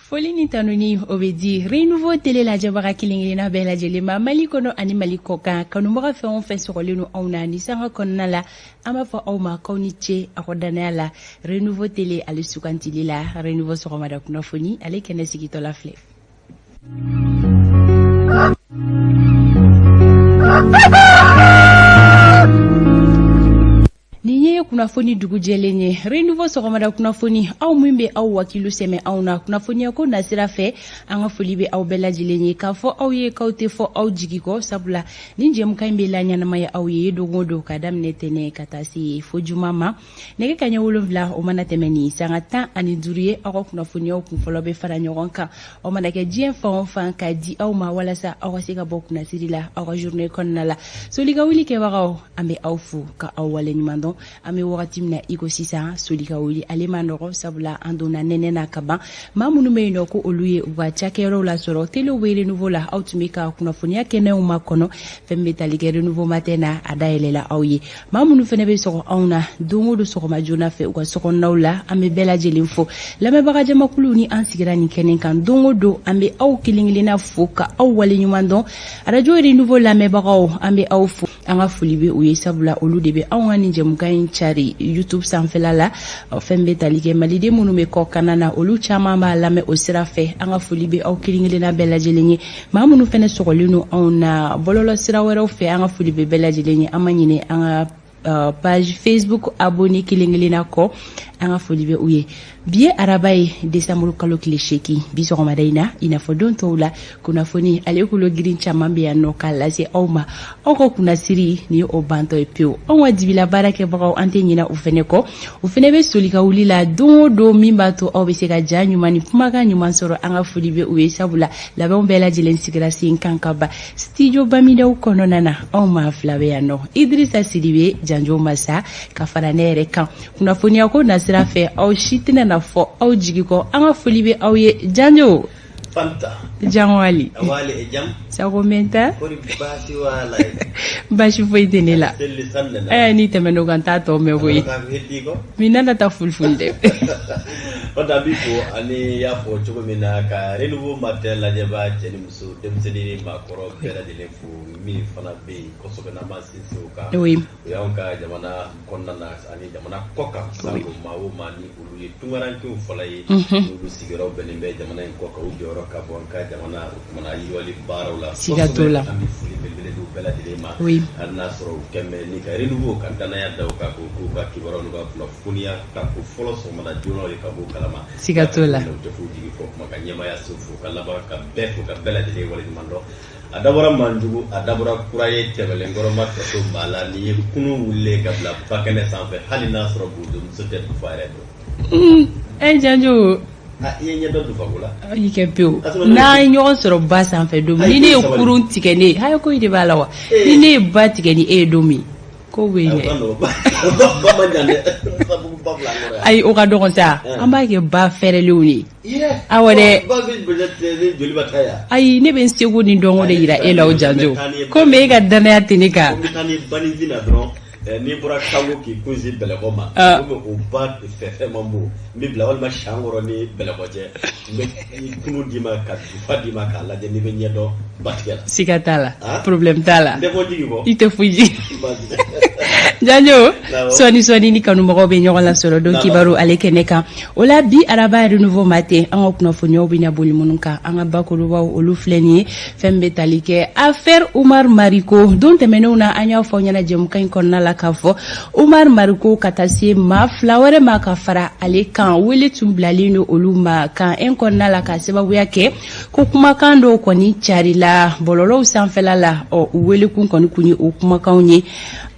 Foli ni tanuni o bɛ di Renouveau télé lajɛbaga kelen-kelenna bɛɛ lajɛlen ma Mali kɔnɔ ani Mali kɔkan. Kanubaga fɛn o fɛn sɔgɔlen don anw na ni sanga kɔnɔna la, an b'a fɔ aw ma k'aw ni ce aw ka dannaya la Renouveau télé ale sugantili la. Renouveau sɔgɔmada kunnafoni ale kɛnɛ sigitɔla filɛ. Nin ye kunnafoni dugujɛlen ye, Renouveau sɔgɔmada kunnafoni. Aw min bɛ aw wakilu sɛmɛ anw na kunnafoniya ko nasira fɛ, an ka foli bɛ aw bɛɛ lajɛlen ye, k'a fɔ aw ye k'aw tɛ fɔ aw jigi kɔ, sabula nin jɛmukan in bɛ laɲɛnamaya aw ye don o don, ka daminɛ tɛnɛ ka taa se fo juma ma, nɛgɛ kaɲɛ 7 o mana tɛmɛ ni sanga 15 ye. Aw ka kunnafoniyaw kunfɔlɔ bɛ fara ɲɔgɔn kan, o mana kɛ diɲɛ fan o fan, ka di aw ma walasa aw ka se ka bɔ kunnasiri la aw ka journée kɔnɔna la. Soli ka wuli kɛbagaw, an bɛ aw fo ka aw waleɲuman dɔn. An bɛ wagati min na i ko sisan, soli ka wuli ale ma nɔgɔ, sabula an donna nɛnɛ na ka ban. Maa minnu bɛ yen nɔ ko olu ye u ka cakɛyɔrɔw lasɔrɔ, telew bɛ Renouveau la, aw tun bɛ ka kunnafoniya kɛnɛw makɔnɔ. Fɛn bɛ tali kɛ Renouveau matin na, a dayɛlɛla aw ye. Maa minnu fana bɛ sɔgɔ anw na don o don sɔgɔma joona fɛ u ka sokɔnɔnaw la, an bɛ bɛɛ lajɛlen fo. Lamɛnbaga jamakulu ni an sigira nin kɛnɛ kan don o don, an bɛ aw kelen-kelenna fo ka aw waleɲuman dɔn. Arajo Renouveau lamɛnbagaw, an bɛ aw fo, an ka foli bɛ u ye, sabula olu de bɛ anw ka nin jɛmukan in cari YouTube sanfɛla la. Fɛn bɛ tali kɛ maliden minnu bɛ kɔkanna na, olu caman b'a lamɛn o sira fɛ. An ka foli bɛ aw kelen-kelenna bɛɛ lajɛlen ye. Maa minnu fana sɔgɔlen don anw na bɔlɔlɔ sira wɛrɛw fɛ, an ka foli bɛ bɛɛ lajɛlen ye. An ma ɲinɛ an ka page Facebook abonné kelen-kelenna kɔ, an ka foli bɛ u ye. Bi ye araba ye, desanburu kalo tile 8. Bi sɔgɔmada in na, i n'a fɔ don tɔw la, kunnafoni ale kolo girin caman bɛ yan nɔ k'a lase aw ma. Aw ka kunnasiri ni o bantɔ ye pewu. Anw ka dibila baarakɛbagaw, an tɛ ɲinɛ u fɛnɛ kɔ, u fɛnɛ bɛ soli ka wuli la don o don, min b'a to aw bɛ se ka ja ɲuman ni kumakan ɲuman sɔrɔ. An ka foli bɛ u ye, sabula labɛnw bɛɛ lajɛlen sigira sen kan ka ban studio Bamidaw kɔnɔna na. Anw maa fila bɛ yan nɔ, Idrissa Sidibe Janjo Masa ka fara ne yɛrɛ kan. Kunnafoniya ko nasira fɛ, aw si tɛna na fɔ aw jigi kɔ. An ka foli bɛ aw ye. Janjo. Fanta. Janwali. Wali e jam. Sago menta. Kori baasi wala. Baasi foyi tɛ ne la. Selli sanne na. Ni tɛmɛn'o kan, t'a tɔ mɛn koyi. Ka heddi ko. Min nana taa fulfulde. Fanta bi fo ani y'a fɔ cogo min na ka Renouveau matin lajɛba cɛ ni muso, denmisɛnnin ni maakɔrɔ bɛɛ lajɛlen fo. Min fana bɛ yen kosɛbɛ n'an b'an sinsin o kan. Oui. O y'anw ka jamana kɔnɔna na ani jamana kɔ kan. Sabu maa o maa ni olu ye tunkarankew fɔlɔ ye, n'olu sigiyɔrɔ bɛnnen bɛ jamana in kɔ kan, u jɔyɔrɔ ka bon an ka jamana o kumana yiriwali baaraw la. Siga t'o la. An bɛ foli belebele di u bɛɛ lajɛlen ma. Oui. Hali n'a sɔrɔ u kɛn bɛ ni ka Renouveau ka danaya da u kan k'u k'u ka kibaruyaw n'u ka kunnafoniya ta ko fɔlɔ sɔgɔmada joona ye ka b'u kalama. Siga t'o la. U tɛ f'u jigi fɔ kuma ka ɲɛmaaya so fo ka laban ka bɛɛ fo ka bɛɛ lajɛlen waleɲuman dɔn. A dabɔra manjugu, a dabɔra kura ye, tɛmɛlenkɔrɔ ma tɔ to maa la. N'i ye kunun wulilen ka bila bakɛnɛ sanfɛ, hali n'a sɔrɔ bozomuso tɛ, dufa yɛrɛ don. E Janjo. I ye ɲɛ dɔn dufako la. I kɛ pewu. N'an ye ɲɔgɔn sɔrɔ ba sanfɛ don min, ni ne ye kurun tigɛ ne ye, haya ko de b'a la wa, ni ne ye ba tigɛ ni e ye don min, ko bɛ yen dɛ. Ayi, o ka dɔgɔn sa, an b'a kɛ ba fɛrɛlenw ye. Awɔ dɛ. Ayi, ne bɛ n seko ni dɔnko de yira e la o Janjo. Komi e ka danaya tɛ ne kan. N'i bɔra Kango k'i kun sin Bɛlɛkɔ ma, komi o ba fɛfɛ man bon, n bɛ bila walima Sankɔrɔ ni Bɛlɛkɔ cɛ, n bɛ kunun d'i ma ka dufa d'i ma k'a lajɛ n'i bɛ ɲɛ dɔn batigɛ la. Siga t'a la, problème t'a la. N tɛ fɔ jigi kɔ. I tɛ foyi jigi. Janjo, sɔɔni sɔɔni ni kanubagaw bɛ ɲɔgɔn lasɔrɔ don kibaru ale kɛnɛ kan. O la bi araba Renouveau matin, an ka kunnafoniyaw bɛna boli minnu kan, an ka bakurubaw olu filɛ nin ye. Fɛn bɛ tali kɛ affaire Umar Mariko, don tɛmɛnenw na an y'a fɔ ɲɛna jɛmukan in kɔnɔna la k'a fɔ Umar Mariko ka taa se maa fila wɛrɛ ma ka fara ale kan, wele tun bilalen don olu ma kan en kɔnɔna la, ka sababuya kɛ ko kumakan dɔw kɔni carila bɔlɔlɔw sanfɛla la. Ɔ, u welekun kɔni kun ye o kumakanw ye.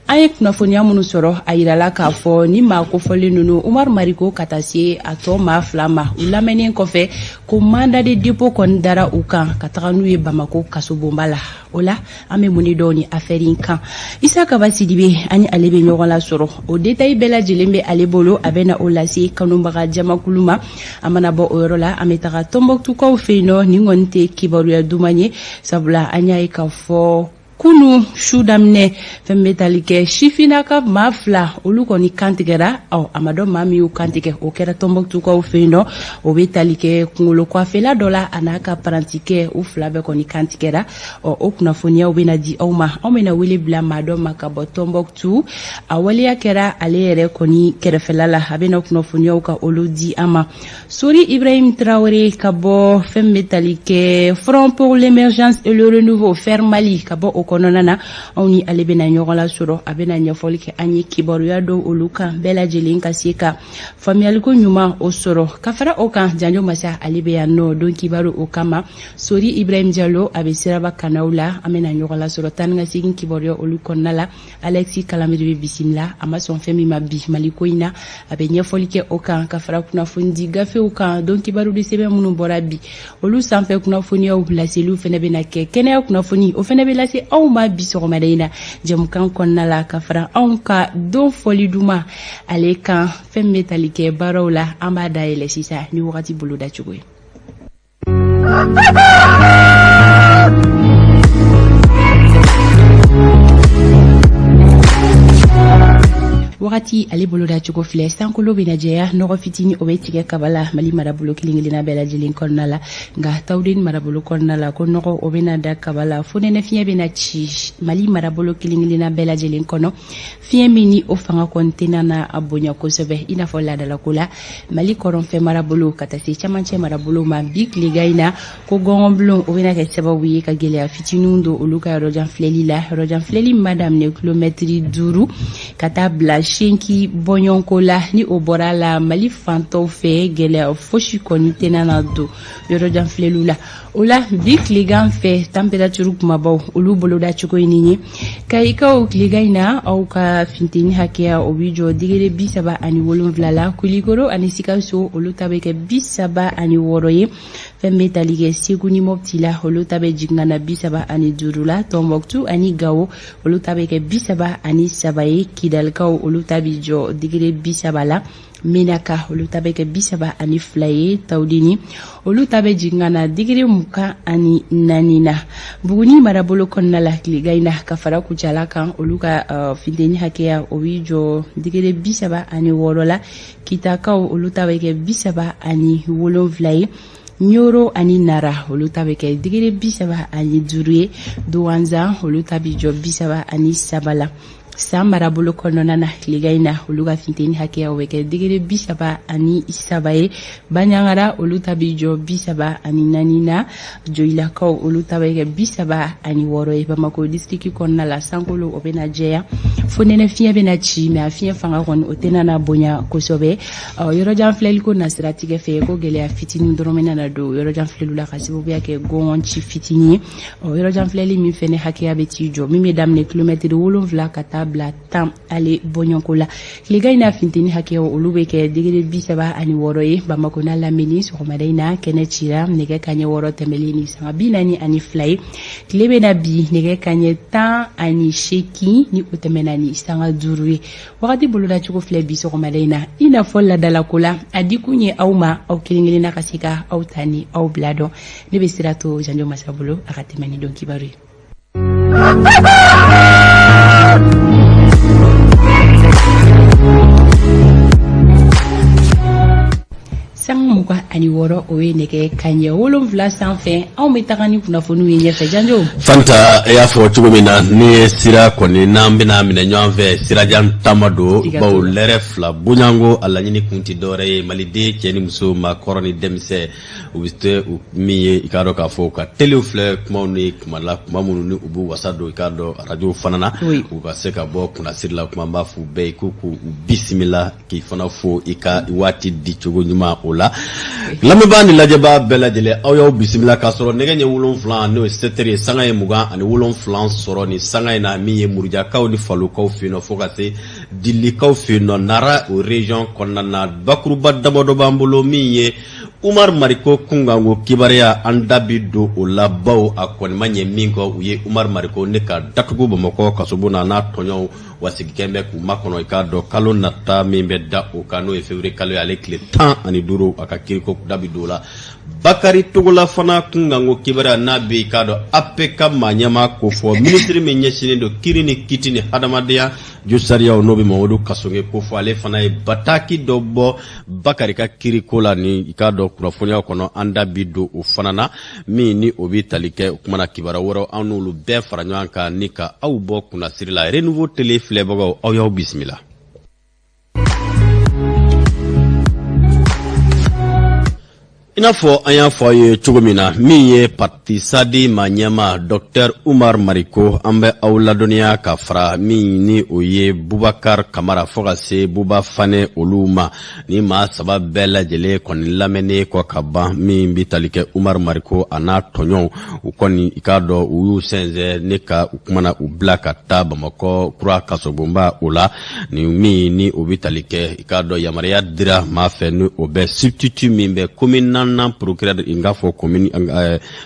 An ye kunnafoniya minnu sɔrɔ, a yirala k'a fɔ ni maa kofɔlen ninnu, Umar Mariko ka taa se a tɔ maa fila ma, u lamɛnnen kɔfɛ, ko mandat de dépôt kɔni dara u kan ka taga n'u ye Bamako kasobonba la. O la, an bɛ mun de dɔn ni affaire in kan? Isa Kaba Sidibe, an ni ale bɛ ɲɔgɔn lasɔrɔ, o détail bɛɛ lajɛlen bɛ ale bolo, a bɛ na o lase kanubaga jamakulu ma. An mana bɔ o yɔrɔ la, an bɛ taga Tɔnbɔkutukaw fɛ yen nɔ. Nin kɔni tɛ kibaruya duman ye, sabula an y'a ye k'a fɔ Kunu su daminɛ fɛn bɛ tali kɛ sifinnaka maa fila olu kɔni kantigɛra. Ɔ, a ma dɔn maa min y'u kantigɛ. O kɛra Tɔnbɔkutukaw fɛ yen nɔ. O bɛ tali kɛ kunkolo kwafela dɔ la, a n'a ka parantikɛ, u fila bɛɛ kɔni kantigɛra. Ɔ, o kunnafoniyaw bɛna di aw ma. Anw bɛna wele bila maa dɔ ma ka bɔ Tɔnbɔkutu. A waleya kɛra ale yɛrɛ kɔni kɛrɛfɛla la. A bɛna kunnafoniyaw ka olu di an ma. Sori Ibrahim Traoré ka bɔ fɛn bɛ tali kɛ Front pour l'émergence et le renouveau, FER Mali, ka bɔ o kɔnɔna na, anw ni ale bɛna ɲɔgɔn lasɔrɔ. A bɛna ɲɛfɔli kɛ an ye kibaruya dɔw olu kan, bɛɛ lajɛlen ka se ka faamuyaliko ɲuman o sɔrɔ. Ka fara o kan, Janjo Masa, ale bɛ yan nɔ don kibaru o kama. Sori Ibrahim Jalo, a bɛ siraba kanaw la. An bɛna ɲɔgɔn lasɔrɔ taa ni ka segin kibaruya olu kɔnɔna la. Alexis Kalamiri bɛ bisimila. A ma sɔn fɛn min ma bi Maliko in na, a bɛ ɲɛfɔli kɛ o kan, ka fara kunnafonidi gafew kan. Don kibarudi sɛbɛn minnu bɔra bi, olu sanfɛ kunnafoniyaw laseliw fɛnɛ bɛna kɛ. Kɛnɛya kunnafoni, o fɛnɛ bɛ lase aw ma bi sɔgɔmada in na jɛmukan kɔnɔna la, ka fara anw ka don fɔli duman ale kan. Fɛn bɛ tali kɛ baaraw la, an b'a dayɛlɛ sisan ni wagati boloda cogo ye. Wagati ale boloda cogo filɛ. Sankolo bɛna jɛya, nɔgɔ fitini o bɛ tigɛ kaba la Mali marabolo kelen kelenna bɛɛ lajɛlen kɔnɔna la. Nka Tawudeni marabolo kɔnɔna la, ko nɔgɔ o bɛna da kaba la. Fonɛnɛ fiɲɛ bɛna ci Mali marabolo kelen kelenna bɛɛ lajɛlen kɔnɔ, fiɲɛ min ni o fanga kɔni tɛna na a bonya kosɛbɛ i n'a fɔ laadalako la. Mali kɔrɔnfɛ marabolo ka taa se camancɛ marabolo ma, bi tilegan in na, ko gɔngɔnbulon o bɛna kɛ sababu ye ka gɛlɛya fitininw don olu ka yɔrɔjan filɛli la. Yɔrɔjan filɛli min b'a daminɛ kilomɛtiri 5 ka taa bila 8 bɔɲɔgɔnko la. Ni o bɔra la, Mali fantɔw fɛ, gɛlɛya fosi kɔni tɛna na don yɔrɔjan filɛliw la. O la, bi tilegan fɛ, tanperaturu kumabaw olu boloda cogo ye nin ye. Kayikaw, tilegan in na, aw ka finteni hakɛya o bɛ jɔ digere 37 la. Kulikoro ani Sikaso, olu ta bɛ kɛ 36 ye. Fɛn bɛ tali kɛ Segu ni Mɔpti la, olu ta bɛ jigin ka na 35 la. Tɔnbɔkutu ani Gawo, olu ta bɛ kɛ 33 ye. Kidalikaw, olu ta bɛ jɔ digere 30 la. Menaka, olu ta bɛ kɛ 32 ye. Tawudeni, olu ta bɛ jigin ka na digiri 24 na. Buguni marabolo kɔnɔna la, tilegan in na, ka fara Kucala kan, olu ka finteni hakɛya o bɛ jɔ digiri 36 la. Kitakaw, olu ta bɛ kɛ 37 ye. Ɲoro ani Nara, olu ta bɛ kɛ digiri 35 ye. Duwanzan, olu ta bɛ jɔ 33 la. San marabolo kɔnɔna na, tilegan in na, olu ka finteni hakɛya bɛ kɛ digiri 33 ye. Baɲangara, olu ta bɛ jɔ 34 na. Joyilakaw, olu ta bɛ kɛ 36 ye. Bamakɔ disiriki kɔnɔna la, sankolo o bɛna jɛya, fonɛnɛ fiɲɛ bɛna ci, mɛ a fiɲɛ fanga kɔni o tɛna na bonya kosɛbɛ. Yɔrɔjan filɛliko na siratigɛ fɛ, ko gɛlɛya fitinin dɔrɔn bɛna na don yɔrɔjan filɛliw la, ka sababuya kɛ gɔngɔn ci fitinin ye. Ɔ, yɔrɔjan filɛli min fɛnɛ hakɛya bɛ t'i jɔ, min bɛ daminɛ kilomɛtiri 7 ka taa bila 10 ale bɔɲɔgɔnko la, tilegan in na, finteni hakɛyaw olu bɛ kɛ degere 36 ye. Bamakɔ n'a lamini, sɔgɔmada in na, kɛnɛ cira nɛgɛ kaɲɛ 6 tɛmɛlen ni sanga 42 ye. Tile bɛ na bi nɛgɛ kaɲɛ 18 ni o tɛmɛna ni sanga 5 ye. Wagati bolodacogo filɛ bi sɔgɔmada in na. I n'a fɔ ladalako la, a dikun ye aw ma, aw kelen kelenna ka se ka aw ta ni aw bila dɔn. Ne bɛ sira to Janjo Masa bolo, a ka tɛmɛ ni don kibaru ye. Sanga 26, o ye nɛgɛ kaɲɛ 7 sanfɛ. Anw bɛ taga ni kunnafoniw ye ɲɛfɛ, Janjo. Fanta, e y'a fɔ cogo min na, ni ye sira kɔni n'an bɛna minɛ ɲɔgɔn fɛ, sirajan taama don, bawo lɛrɛ 2 bonyanko a laɲini kun tɛ dɔwɛrɛ ye, maliden cɛ ni muso, maakɔrɔ ni denmisɛn, u bɛ tɛ min ye, i k'a dɔn k'a fɔ u ka telew filɛ kumaw ni kuma la, kuma minnu ni u b'u wasa don, i k'a dɔn arajo fana na, u ka se ka bɔ kunnasiri la. Kuma b'a fɔ bɛɛ ye k'u k'u bisimila, k'i fana fo i ka waati di cogo ɲuman o la. Lamɛnbaa ni lajɛbaa bɛɛ lajɛlen, aw y'aw bisimila k'a sɔrɔ nɛgɛ ɲɛ 7, n'o ye 7 heures ye, sanga ye 27 sɔrɔ ni sanga in na, min ye Murujakaw ni Falukaw fɛ yen nɔ, fo ka se Dilikaw fɛ yen nɔ, Nara o région kɔnɔna na. Bakuruba damadɔ b'an bolo, min ye Umar Mariko kunkanko kibaruya, an da bi don o la, bawo a kɔni ma ɲɛ min kɔ, u ye Umar Mariko ne ka datugu Bamakɔ kasobon na, n'a tɔɲɔgɔnw wa sigikɛn bɛ k'u makɔnɔ. I k'a dɔn kalo nata min bɛ da o kan, n'o ye février kalo ye, ale tile 15, a ka kiriko da bi don o la. Bakari Togola fana kunkanko kibaruya n'a bɛ i k'a dɔn APK maa ɲɛmaa kofɔ, minisiri min ɲɛsinnen don kiri ni kiti ni hadamadenya josariyaw, n'o bɛ Mamadu Kassogué kofɔ, ale fana ye bataki dɔ bɔ Bakari ka kiriko la. Ni i k'a dɔn kunnafoniyaw kɔnɔ, an da bi don o fana na, min ni o bɛ tali kɛ o kumana kibaruya wɛrɛw, an n'olu bɛɛ fara ɲɔgɔn kan ni ka aw bɔ kunnasiri la. Renouveau Télé filɛbagaw, aw y'aw bisimila. I n'a fɔ an y'a fɔ aw ye cogo min na, min ye parti SADI maa ɲɛmaa Docteur Umar Mariko, an bɛ aw ladɔnniya ka fara min ni o ye Bubakar Kamara fo ka se Buba Fane olu ma. Ni maa saba bɛɛ lajɛlen kɔni lamɛnnen kɔ ka ban, min bɛ tali kɛ Umar Mariko a n'a tɔɲɔgɔnw, u kɔni i k'a dɔn u y'u sɛnsɛn ne ka u kumana u bila ka taa Bamakɔ kura kasobonba o la. Ni min ni o bɛ tali kɛ i k'a dɔn yamaruya dira maa fɛ, ni o bɛ substitut min bɛ commune naaninan procureur n k'a fɔ commune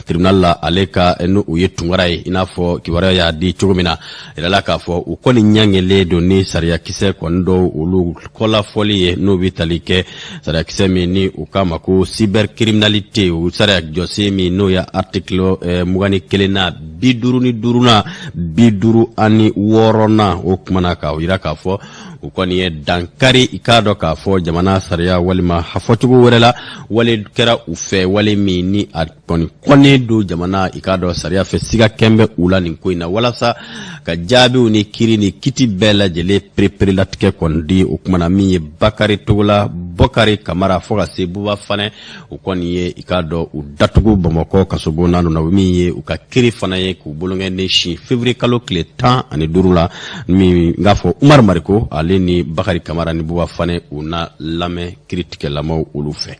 tribunal la, ale ka ni o ye Tunkara ye. I n'a fɔ kibaruya y'a di cogo min na, yirala k'a fɔ u kɔni ɲangelen don ni sariyakisɛ kɔni dɔw olu kɔlafɔli ye, n'o bɛ tali kɛ sariyakisɛ min ni u k'a ma ko cybercriminalité, o sariya jɔsen min n'o ye article 21 na, 55nan, 56nan. O kumana k'a yira k'a fɔ u kɔni ye dankari i k'a dɔn k'a fɔ jamana sariya walima a fɔcogo wɛrɛ la, wale kɛra u fɛ, wale min ni a kɔni kɔnnen don jamana i k'a dɔn sariya fɛ. Siga kɛn bɛ u la nin ko in na, walasa ka jaabiw ni kiri ni kiti bɛɛ lajɛlen pereperelatigɛ kɔni di. O kumana min ye Bakari Togola, Bɔkari Kamara fo ka se Buba Fanɛ, u kɔni ye i k'a dɔn u datugu Bamakɔ kasobon na min ye u ka kiri fana ye k'u bolonkɛnden sin février kalo tile 15 la. Min n k'a fɔ Umaru Mariko, ale ni Bakari Kamara ni Buba Fanɛ, u na lamɛn kiritigɛlamaw olu fɛ.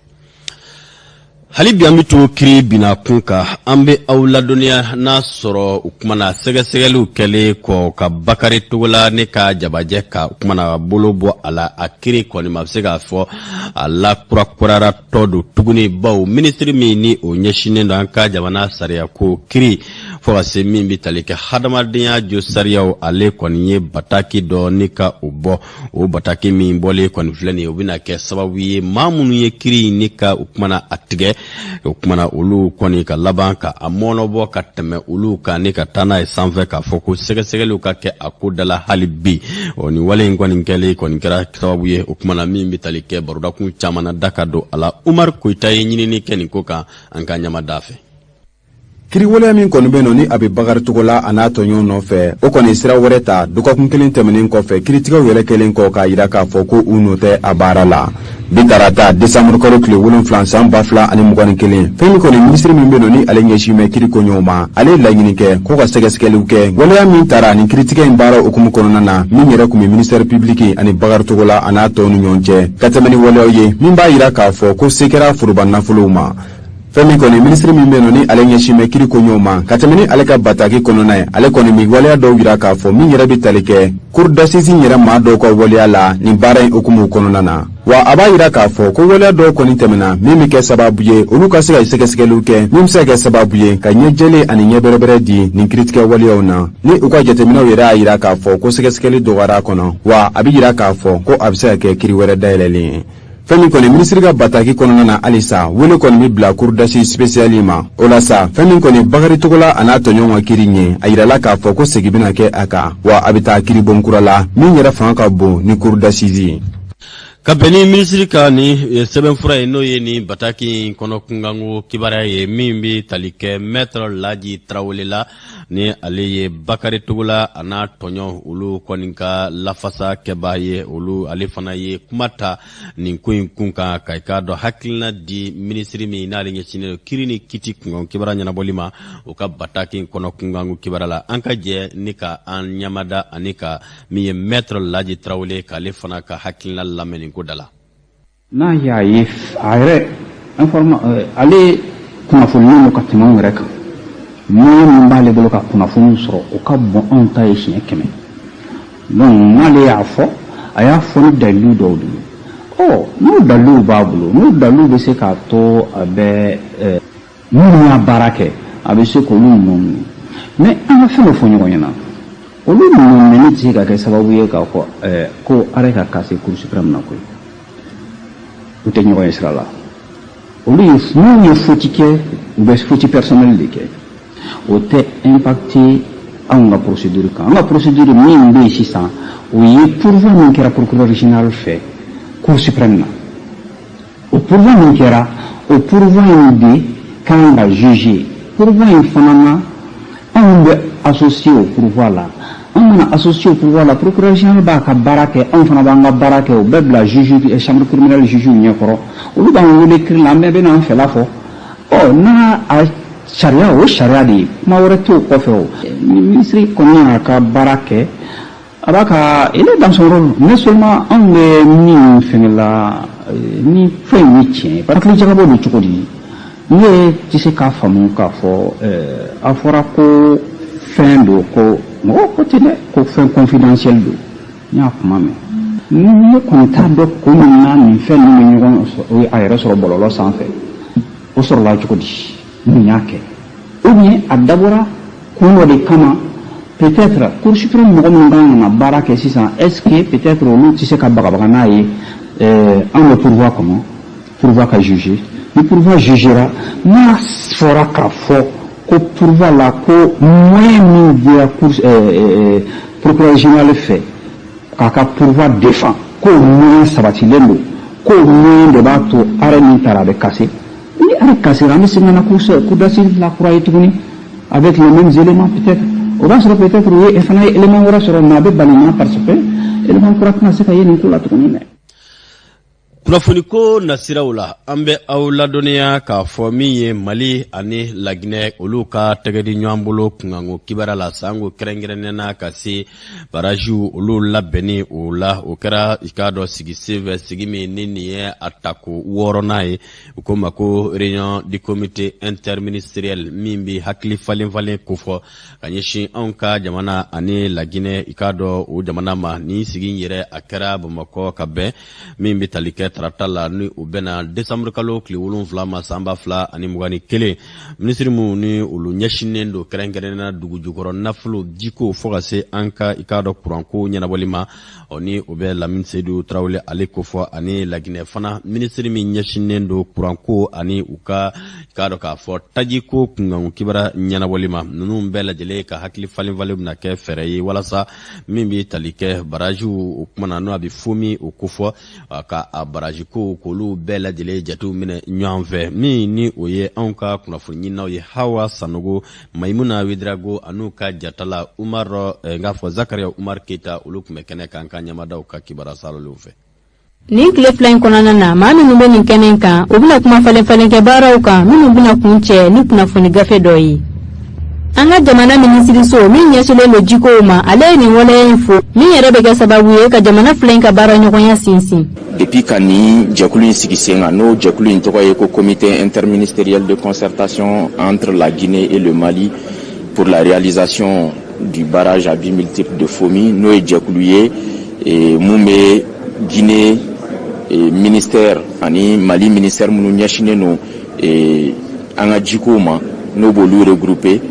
Hali bi an bɛ to kiri bina kun kan. An bɛ aw ladɔnniya n'a sɔrɔ u kumana sɛgɛsɛgɛliw kɛlen kɔ ka Bakari Togola ne ka jabajɛ ka u kumana bolo bɔ a la, a kiri kɔni ma, a bɛ se k'a fɔ a la kurakurara tɔ don tuguni, bawo minisiri min ni o ɲɛsinnen don an ka jamana sariya ko kiri fo ka se min bɛ tali kɛ hadamadenya jo sariyaw, ale kɔni ye bataki dɔ ni ka o bɔ. O bataki min bɔlen kɔni filɛ nin ye, o bɛna kɛ sababu ye maa minnu ye kiri ni ka o kumana a tigɛ, o kumana olu kɔni ka laban ka a mɔnɔbɔ ka tɛmɛ olu kan ni ka taa n'a ye sanfɛ, k'a fɔ ko sɛgɛsɛgɛliw ka kɛ a ko da la hali bi. Ɔ nin wale in kɔni kɛlen kɔni kɛra sababu ye, o kumana min bɛ tali kɛ barodakun caman na da ka don a la. Umaru Koyita ye ɲinini kɛ nin ko kan, an ka ɲama da fɛ. Kiri waleya min kɔni bɛ nɔ ni a bɛ Bakari Togola a n'a tɔɲɔgɔnw nɔfɛ, o kɔni sira wɛrɛ ta dɔgɔkun kelen tɛmɛnen kɔfɛ, kiritigɛw yɛrɛ kɛlen kɔ k'a jira k'a fɔ ko u nɔ tɛ a baara la. Bi tarata desanburukalo tile 7 san 2021, fɛn min kɔni minisiri min bɛ nɔ ni ale ɲɛsin bɛ kiri koɲɛw ma, ale ye laɲini kɛ ko ka sɛgɛsɛgɛliw kɛ waleya min tara nin kiritigɛ in baara hukumu kɔnɔna na, min yɛrɛ tun bɛ ministère public ani Bakari Togola a n'a tɔw ni ɲɔgɔn cɛ, ka tɛmɛ ni waleyaw ye min b'a jira k'a fɔ ko se kɛra foroba nafolow ma. Fɛn min kɔni minisiri min bɛ nɔ ni ale ɲɛsin bɛ kiri koɲɛw ma, ka tɛmɛ ni ale ka bataki kɔnɔna ye, ale kɔni bɛ waleya dɔw jira k'a fɔ min yɛrɛ bɛ tali kɛ cour d'assises yɛrɛ maa dɔw ka waleya la nin baara in hukumu kɔnɔna na. Wa a b'a jira k'a fɔ ko waleya dɔw kɔni tɛmɛna min bɛ kɛ sababu ye olu ka se ka sɛgɛsɛgɛliw kɛ, min bɛ se ka kɛ sababu ye ka ɲɛ jɛlen ani ɲɛ bɛrɛbɛrɛ di nin kiritigɛ waleyaw na, ni u ka jateminɛw yɛrɛ y'a jira k'a fɔ ko sɛgɛsɛgɛli dɔgɔyara a kɔnɔ. Wa a bɛ jira k'a fɔ ko a bɛ se ka kɛ kiri wɛrɛ dayɛlɛlen ye. Fɛn min kɔni minisiri ka bataki kɔnɔna na, halisa wele kɔni bɛ bila cour d'assises spéciale ma. O la sa, fɛn min kɔni Bakari Togola a n'a tɔɲɔgɔnw ka kiri ɲɛ, a yirala k'a fɔ ko segin bɛna kɛ a kan, wa a bɛ taa kiribon kura la min yɛrɛ fanga ka bon ni cour d'assises ye. Ka bɛn ni minisiri ka ni sɛbɛnfura ye, n'o ye ni bataki in kɔnɔ kunkanko kibaruya ye, min bɛ tali kɛ maître Laji Tarawele la, ni ale ye Bakari Togola a n'a tɔɲɔgɔn olu kɔni ka lafasa kɛbaa ye, olu ale fana ye kuma ta nin ko in kun kan, ka i k'a dɔn hakilina di minisiri min n'ale ɲɛsinnen don kiri ni kiti kunkan kibaruya ɲɛnabɔli ma, o ka bataki in kɔnɔ kunkanko kibaruya la. An ka jɛ ni ka an ɲamada ani ka min ye maître Laji Tarawele k'ale fana ka hakilina lamɛn nin ko da la. N'a y'a ye a yɛrɛ informa ale kunnafoninen don ka tɛmɛ anw yɛrɛ kan, moyen min b'ale bolo ka kunnafoniw sɔrɔ, o ka bon anw ta ye siɲɛ 100. Donc n'ale y'a fɔ, a y'a fɔ ni dalilu dɔw de ye. Ɔ n'o daliluw b'a bolo, n'o daliluw bɛ se k'a to a bɛ minnu y'a baara kɛ, a bɛ se k'olu nɔ minɛ. Mais an ka fɛn dɔ fɔ ɲɔgɔn ɲɛna, olu nɔ minɛni tɛ se ka kɛ sababu ye k'a fɔ ko arrêt ka casser Cour suprême na koyi. U tɛ ɲɔgɔn ye sira la. Olu ye n'u ye faute kɛ, u bɛ faute personnelle de kɛ, o tɛ impacter anw ka procédure kan. An ka procédure min bɛ yen sisan, o ye pourvoi min kɛra procureur général fɛ Cour suprême na. O pourvoi min kɛra, o pourvoi in de kan ka juger. Pourvoi in fana na, anw bɛ associé au pourvoi la. An mana associé au pourvoi la, procureur général b'a ka baara kɛ, anw fana b'an ka baara kɛ. O bɛɛ bila juge, chambre criminelle juge ɲɛkɔrɔ. Olu b'an wele kiiri la, an bɛɛ bɛ n'an fɛla fɔ. Ɔ n'a a sariya, o sariya de ye, kuma wɛrɛ t'o kɔfɛ. O ministre kɔni y'a ka baara kɛ, a b'a ka, il est dans son rôle, mais seulement anw bɛ min fɛngɛ la ni fɛn in ye tiɲɛ ye, hakili jagabɔ don cogo di? Ne tɛ se k'a faamu k'a fɔ a fɔra ko fɛn don, ko mɔgɔ ko ten dɛ, ko fɛn confidentiel don. N y'a kuma mɛn, ne kɔni t'a dɔn ko min na nin fɛn ninnu bɛ ɲɔgɔn a yɛrɛ sɔrɔ bɔlɔlɔ sanfɛ. O sɔrɔla cogo di? Mun y'a kɛ? Ou bien a dabɔra kun dɔ de kama? Peut-être Cour suprême mɔgɔ minnu kan ka na baara kɛ sisan, est-ce que peut-être olu tɛ se ka bagabaga n'a ye? An bɛ pourvoi kɔnɔ, pourvoi ka juger. Ni pourvoi jugera, n'a fɔra k'a fɔ ko pourvoi la, ko moyen min dira cour procureur général fɛ k'a ka pourvoi défend, k'o moyen sabatilen don, k'o moyen de b'a to arrêt min taara a bɛ casser, ni arrêt cassera, an bɛ segin ka na cour d'assises la kura ye tuguni avec les mêmes éléments. Peut-être o b'a sɔrɔ peut-être u ye fana ye élément wɛrɛ sɔrɔ, mais a bɛ bali na parce que élément kura tɛna se ka ye nin ko la tuguni dɛ. Kunnafoniko nasiraw la, an bɛ aw ladɔnniya k'a fɔ min ye Mali ani Laginɛ, olu ka tɛgɛ di ɲɔgɔn bolo kunkanko kibaruya la, sango kɛrɛnkɛrɛnnenya na ka se barajiw olu labɛnni o la. O kɛra, i k'a dɔn, sigi senfɛ, sigi min ni nin ye a tako wɔɔrɔnan ye, u ko ma ko réunion du comité interministériel, min bɛ hakili falen falen kofɔ ka ɲɛsin anw ka jamana ani Laginɛ, i k'a dɔn, o jamana ma. Nin sigi in yɛrɛ, a kɛra Bamakɔ ka bɛn min bɛ tali kɛ tarata la, ni o bɛnna desanburu kalo tile 7 ma, san 2021. Minisiri minnu ni olu ɲɛsinnen don kɛrɛnkɛrɛnnenya dugu jukɔrɔ nafolo, jiko, fo ka se an ka, i k'a dɔn, kuranko ɲɛnabɔli ma, ɔ ni o bɛ Lamini Seyidu Tarawele, ale kofɔ, ani Laginɛ fana minisiri min ɲɛsinnen don kuranko ani u ka, i k'a dɔn k'a fɔ, tajiko kunkanko kibaruya ɲɛnabɔli ma. Ninnu bɛɛ lajɛlen ka hakili falen falen bɛna kɛ fɛɛrɛ ye walasa min bɛ tali kɛ barajiw o kumana n'o a bɛ fomi o kofɔ, ka a baraji ko k'olu bɛɛ lajɛlen jatew minɛ ɲɔgɔn fɛ. Min ni o ye anw ka kunnafoni ɲininaw ye, Hawa Sanogo, Maimuna Wedrago an'u ka jatala Umar, n k'a fɔ Zakaria Umar Keyita, olu tun bɛ kɛnɛ kan ka ɲɛmadaw ka kibaruya saloliw fɛ. Nin tile 2 in kɔnɔna na, maa minnu bɛ nin kɛnɛ in kan, u bɛna kuma falen falen kɛ baaraw kan minnu bɛna kun cɛ ni kunnafoni gafe dɔ ye. An ka jamana minisiriso min ɲɛsinnen don jikow ma, ale ye nin waleya in fo, min yɛrɛ bɛ kɛ sababu ye ka jamana fila in ka baaraɲɔgɔnya sinsin. Depuis ka nin jɛkulu in sigi sen kan, n'o jɛkulu in tɔgɔ ye ko Comité interministériel de concertation entre la Guinée et le Mali pour la réalisation du barrage à buts multiples de Fomi, n'o ye jɛkulu ye mun bɛ Guinée ministère ani Mali ministère minnu ɲɛsinnen don an ka jikow ma, n'o b'olu regrouper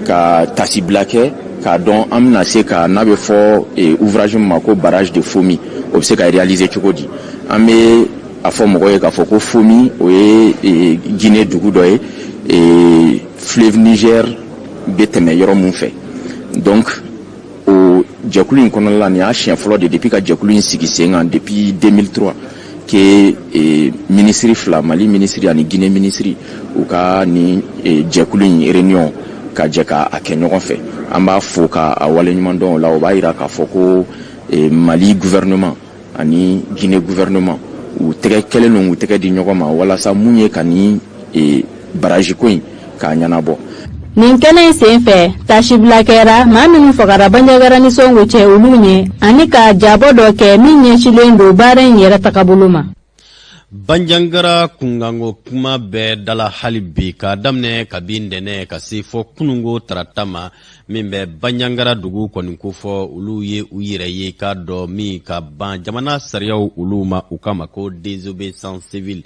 ka tasibila kɛ k'a dɔn an bɛna se ka n'a bɛ fɔ ouvrage min ma ko barrage de Fomi, o bɛ se ka réaliser cogo di. An bɛ a fɔ mɔgɔw ye k'a fɔ ko Fomi, o ye Guinée dugu dɔ ye, fleuve Niger bɛ tɛmɛ yɔrɔ mun fɛ. Donc o jɛkulu in kɔnɔna la, nin y'a siɲɛ fɔlɔ de depuis ka jɛkulu in sigi sen kan depuis 2003 ke minisiri fila, Mali minisiri ani Guinée minisiri, u ka nin jɛkulu in réunion ka jɛ ka a kɛ ɲɔgɔn fɛ. An b'a fo ka a waleɲuman dɔn o la. O b'a yira k'a fɔ ko Mali gouvernement ani Guinée gouvernement, u tɛgɛ kɛlen don k'u tɛgɛ di ɲɔgɔn ma walasa mun ye ka nin barrage ko in k'a ɲɛnabɔ. Nin kɛnɛ in sen fɛ, tasibila kɛra maa minnu fagara Banjagara ni Sɔngo cɛ, olu ɲɛ, ani ka jabɔ dɔ kɛ min ɲɛsilen don baara in yɛrɛ tagabolo ma. Banjangara kunkanko kuma bɛɛ dala hali bi, k'a daminɛ kabi ntɛnɛn ka se fɔ kununko tarata ma. Min bɛ Banjagara dugu kɔni kofɔ, olu ye u yɛrɛ ye k'a dɔn min ka ban jamana sariyaw olu ma, u k'a ma ko désobéissance civile.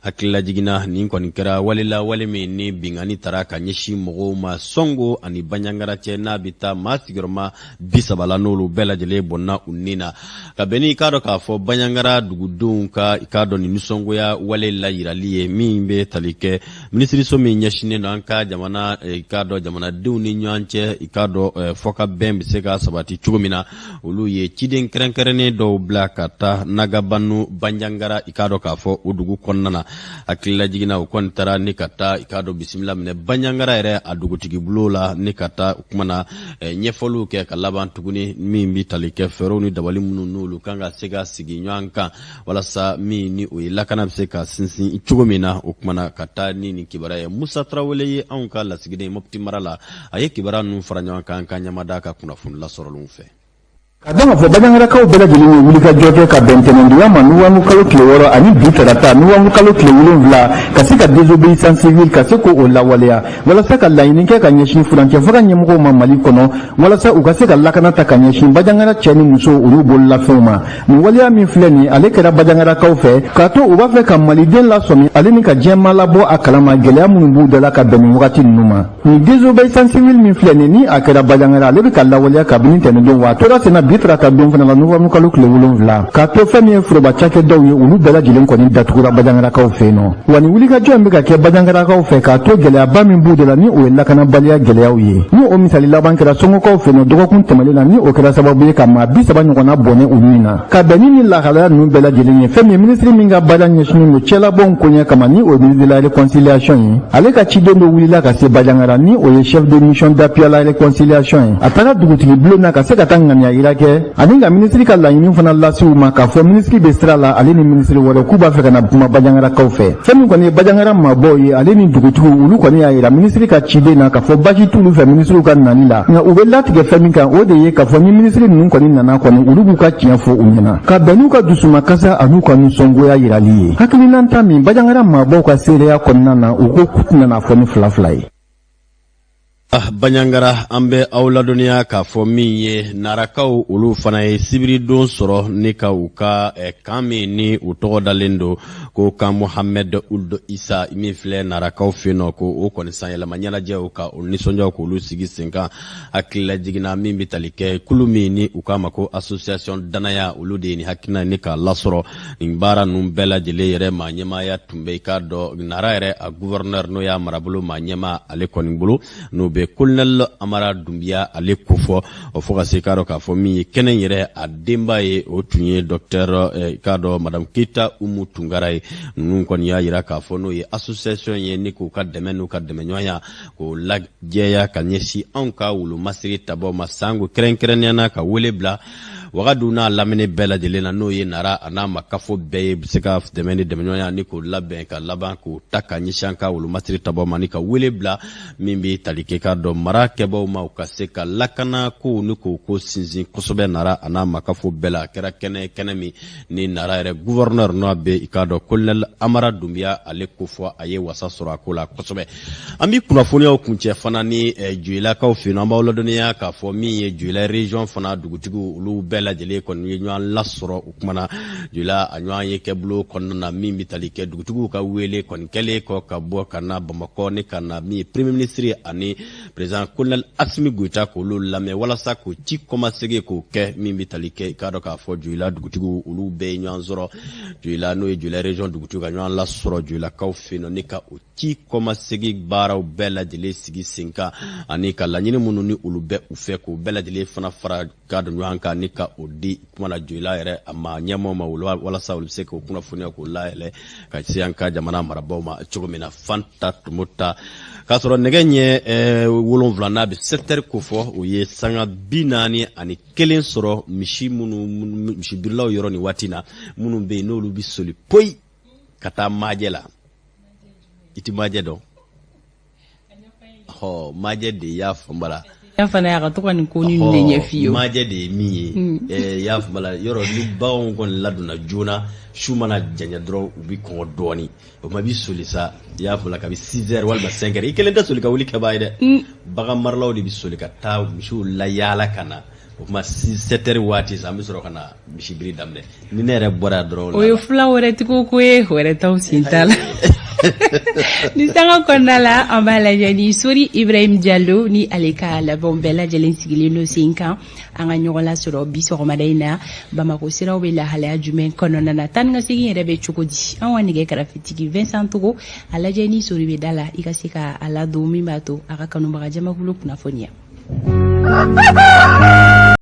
Hakililajigin na, nin kɔni kɛra wale la, wale min ni binkanni tara ka ɲɛsin mɔgɔw ma Sɔngo ani Banjagara cɛ, n'a bɛ taa maa sigiyɔrɔma 30 la, n'olu bɛɛ lajɛlen bɔnna u ni na. Ka bɛn ni i k'a dɔn k'a fɔ Banjagara dugudenw ka i k'a dɔn nin nisɔngoya wale layirali ye, min bɛ tali kɛ minisiriso min ɲɛsinnen don an ka jamana, i k'a dɔn jamanadenw ni ɲɔgɔn cɛ, i k'a dɔn fɔkabɛn bɛ se ka sabati cogo min na, olu ye ciden kɛrɛnkɛrɛnnen dɔw bila ka taa Nagabanu Banjagara, i k'a dɔn k'a fɔ o dugu kɔnɔna na. Hakililajigin na, u kɔni taara ni ka taa i k'a dɔn bisimila minɛ Banjagara yɛrɛ a dugutigi bulon la, ni ka taa o kuma na ɲɛfɔliw kɛ ka laban tuguni, min bɛ tali kɛ fɛɛrɛw ni dabali minnu n'olu kan ka se ka sigi ɲɔgɔn kan walasa min ni o ye lakana bɛ se ka sinsin cogo min na. O kuma na, ka taa ni nin kibaruya ye, Musa Tarawele ye anw ka lasigiden Mopti mara la, a ye kibaruya ninnu fara ɲɔgɔn kan ka ɲamada ka kunnafoni lasɔrɔlenw fɛ. Ka dɔn k'a fɔ Banjagarakaw bɛɛ lajɛlen ye wulikajɔ kɛ ka bɛn ntɛnɛndonya ma nowanburu kalo tile 6 ani bi tarata nowanburu kalo tile 7, ka se ka désobéissance civile ka se k'o lawaleya walasa ka laɲini kɛ ka ɲɛsin furancɛ fanga ɲɛmɔgɔw ma Mali kɔnɔ, walasa u ka se ka lakana ta ka ɲɛsin Banjagara cɛ ni muso olu bololafɛnw ma. Nin waleya min filɛ nin, ale kɛra Bajangarakaw fɛ k'a to u b'a fɛ ka maliden lasɔmi ale ni ka diɲɛmaa labɔ a kalama gɛlɛya minnu b'u da la ka bɛn nin wagati ninnu ma. Nin désobéissance civile min filɛ nin, ni a kɛra Bajangara, ale bɛ ka lawaleya kabini ntɛnɛndon, wa a tora senna bi tarata don fana la nowanburu kalo tile 7, k'a to fɛn min ye foroba cakɛdaw ye, olu bɛɛ lajɛlen kɔni datugura Bajangarakaw fɛ yen nɔ. Wa nin wulikajɔ in bɛ ka kɛ Bajangarakaw fɛ k'a to gɛlɛyaba min b'u de la, ni o ye lakanabaliya gɛlɛyaw ye, ni o misali laban kɛra Sɔngokaw fɛ yen nɔ dɔgɔkun tɛmɛnen na, ni o kɛra sababu ye ka maa 30 ɲɔgɔnna bɔnɛ u ni na. Ka bɛn ni nin lahalaya ninnu bɛɛ lajɛlen ye, fɛn min ye minisiri min ka baara ɲɛsinnen don cɛlabɔnw koɲɛ kama, ni o ye ministre de la réconciliation ye, ale ka ciden dɔ wulila ka se Bajangara, ni o ye chef de mission d'appui à la réconciliation ye. A taara dugutigi bulon na ka se ka taa ŋaniya yira kɛ ani ka minisiri ka laɲini fana lase u ma, k'a fɔ minisiri bɛ sira la, ale ni minisiri wɛrɛ, k'u b'a fɛ ka na kuma Bajangarakaw fɛ. Fɛn min kɔni ye Bajangara maabaw ye, ale ni dugutigiw, olu kɔni y'a yira minisiri ka ciden na k'a fɔ basi t'olu fɛ minisiriw ka nali la, nka u bɛ latigɛ fɛn min kan, o de ye k'a fɔ ni minisiri ninnu kɔni nana kɔni, olu b'u ka tiɲɛ fɔ u ɲɛna, ka bɛn n'u ka dusumakasa an'u ka nisɔngoya yirali ye. Hakilinata min Bajangara maabaw ka seereya kɔnɔna na, u ko k'u tɛna fɔ ni fila fila ye. Ah, Banjagara, an bɛ aw ladɔnniya k'a fɔ min ye Narakaw, olu fana ye sibiridon sɔrɔ ni ka u ka camp min ni u tɔgɔ dalen don ko camp Mohamed Ould Isa min filɛ Narakaw fɛ yen nɔ, ko o kɔni sanyɛlɛma ɲɛnajɛw ka o nisɔndiyaw k'olu sigi sen kan. Hakililajigin na, min bɛ tali kɛ kulu min ni u k'a ma ko association Danaya, olu de ye nin hakilina ni k'a lasɔrɔ. Nin baara ninnu bɛɛ lajɛlen yɛrɛ maa ɲɛmaaya tun bɛ i k'a dɔn Nara yɛrɛ a gouverneur, n'o y'a marabolo maa ɲɛmaa, ale kɔni bolo, n'o bɛ colonel Amara Dunbiya ale kofɔ. O fo ka se k'a dɔn k'a fɔ min ye kɛnɛ yɛrɛ a denba ye, o tun ye docteur i k'a dɔn madame Keyita Umu Tunkara ye. Ninnu kɔni y'a yira k'a fɔ n'o ye association ye ni k'u ka dɛmɛ n'u ka dɛmɛɲɔgɔnya k'o lajɛya ka ɲɛsin anw ka wolomasiri tabaw ma, sango kɛrɛnkɛrɛnnenya na ka wele bila Wagadu n'a lamini bɛɛ lajɛlen na, n'o ye Nara a n'a makafo bɛɛ ye, bɛ se ka dɛmɛ ni dɛmɛɲɔgɔnya ni k'o labɛn ka laban k'o ta ka ɲɛsin an ka wolomasiri tabaw ma, ni ka wele bila min bɛ tali kɛ k'a dɔn mara kɛbaw ma, u ka se ka lakana kow ni k'o ko sinsin kosɛbɛ Nara a n'a makafo bɛɛ la. A kɛra kɛnɛ kɛnɛ min ni Nara yɛrɛ gouverneur, n'o bɛ i k'a dɔn colonel Amara Dunbiya ale kofɔ, a ye wasa sɔrɔ a ko la kosɛbɛ. An bɛ kunnafoniyaw kuncɛ fana ni Joyilakaw fɛ yen. An b'aw ladɔnniya k'a fɔ min ye Joyila région fana dugutigiw, olu bɛɛ lajɛlen kɔni ye ɲɔgɔn lasɔrɔ. O kuma na, Joyila a ɲɔgɔn ye kɛ bulon kɔnɔna na, min bɛ tali kɛ dugutigiw ka wele kɔni kɛlen kɔ ka bɔ ka na Bamakɔ ni ka na min ye premier ministre ani président colonel Asimi Goyita k'olu lamɛn walasa k'o ci kɔmasegin k'o kɛ, min bɛ tali kɛ i k'a dɔn k'a fɔ Joyila dugutigiw, olu bɛɛ ye ɲɔgɔn sɔrɔ Joyila, n'o ye Joyila région dugutigiw ka ɲɔgɔn lasɔrɔ Joyilakaw fɛ yen nɔ, ni ka o ci kɔmasegin baaraw bɛɛ lajɛlen sigi sen kan, ani ka laɲini minnu ni olu bɛ u fɛ k'o bɛɛ lajɛlen fana fara ka don ɲɔgɔn kan ni ka o di kuma na Joyila yɛrɛ a ma ɲɛmaaw ma, walasa olu bɛ se k'o kunnafoniya k'o layɛlɛ ka se an ka jamana marabaaw ma cogo min na. Fanta Tumota k'a sɔrɔ nɛgɛ ɲɛ 7 n'a bɛ 7 heures kofɔ, o ye sanga 41 sɔrɔ. Misi minnu misibirilaw yɔrɔ nin waati na, minnu bɛ yen n'olu bɛ soli poyi ka taa majɛ la, i ti majɛ dɔn? Ɔ, majɛ de y'a fanba la. Fana y'a ka to ka nin ko ninnu de ɲɛf'i ye. Majɛ de ye min ye, i y'a faamu la, yɔrɔ ni baganw kɔni ladonna joona, su mana janya dɔrɔn, u bɛ kɔngɔ dɔɔnin. O tuma i bɛ soli sa, i y'a faamu la, kabi 6 heures walima 5 heures. I kelen tɛ soli ka wuli kɛbaa ye dɛ, bagan maralaw de bɛ soli ka taa misiw layaala ka na. O tuma 7 heures waati sa, an bɛ sɔrɔ ka na misibiri daminɛ. Ni ne yɛrɛ bɔra yan dɔrɔn. O ye fula wɛrɛ tigiw ko ye, wɛrɛ t'anw sen t'a la. Ni sanga kɔnɔna la, an b'a lajɛ ni Sori Ibrahim Jalo ni ale ka labɛnw bɛɛ lajɛlen sigilen don sen kan. An ka ɲɔgɔn lasɔrɔ bi sɔgɔmada in na, Bamakɔ siraw bɛ lahalaya jumɛn kɔnɔna na, taa ni ka segin yɛrɛ bɛ cogo di? An ka nɛgɛ karafetigi Vincent Togo, a lajɛ ni Sori bɛ da la, i ka se ka a ladon min b'a to a ka kanubaga jamakulu kunnafoniya.